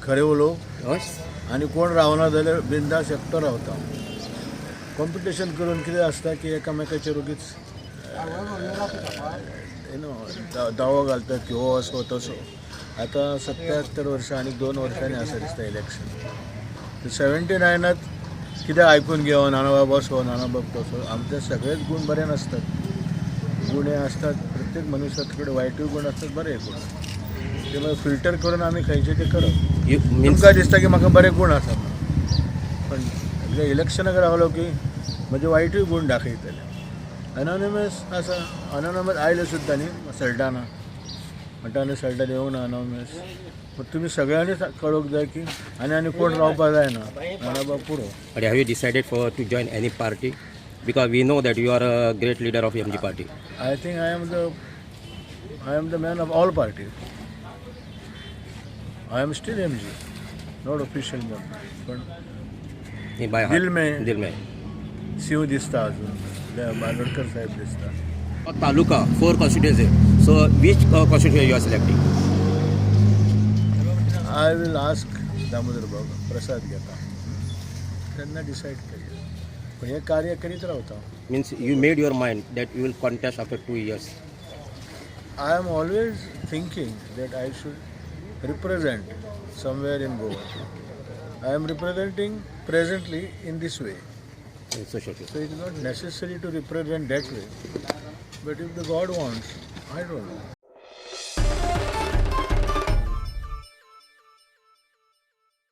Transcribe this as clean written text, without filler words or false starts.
खरें उलोवं आनी कोण रावना जाल्यार बिंदास एकटो रावता. कॉम्पिटिशन करून कितें आसता की एकामेकाचेर ओगीच you know दावो घालतात की हो असो तसो. आतां 77 वर्सां आनी 2 वर्सांनी आसा दिसता इलेक्शन. 79 कितें आयकून घेवन नानाबाब असो नानाबाब तसो, आमचे सगळेच गूण बरे नासतात. गुण हे आसतात प्रत्येक मनुष्या कडेन, वायटूय गूण आसतात, बरेय गूण आसतात. ते मागीर फिल्टर करून आमी खंयचे ते करप. तुमकां दिसता की म्हाका बरे गूण आसा, पण इलेक्शनाक रावलो की म्हजे वायटूय गूण दाखयतले. अनॉनिमस आसा, अनॉनिमस आयले सुद्दां न्ही सल्टाना म्हणटा आनी सल्टान येवंक ना अनॉनिमस. तुमी सगळ्यांनीच कळोवंक जाय की आनी आनी कोण रावपाक जायना, नानाबाब पुरो. But have you decided for to join any party? Because we know that you are a great leader of MG party. I think I am the man of all parties. I am still MG, not official member. पण By heart. दिल में दिल में सिंह दिसता अजून, बांदोडकर साहेब दिसता. Taluka 4 constituency. So which constituency you are selecting? I will ask Damodar Babu प्रसाद घेता तेन्ना decide करूया. पण हे कार्य करीत रावता. Means you made your mind that you will contest after 2 years. I am always thinking that I should represent somewhere in Goa. I am representing presently in this way. In social. So it is not necessary to represent that way. But if the God wants, I don't know.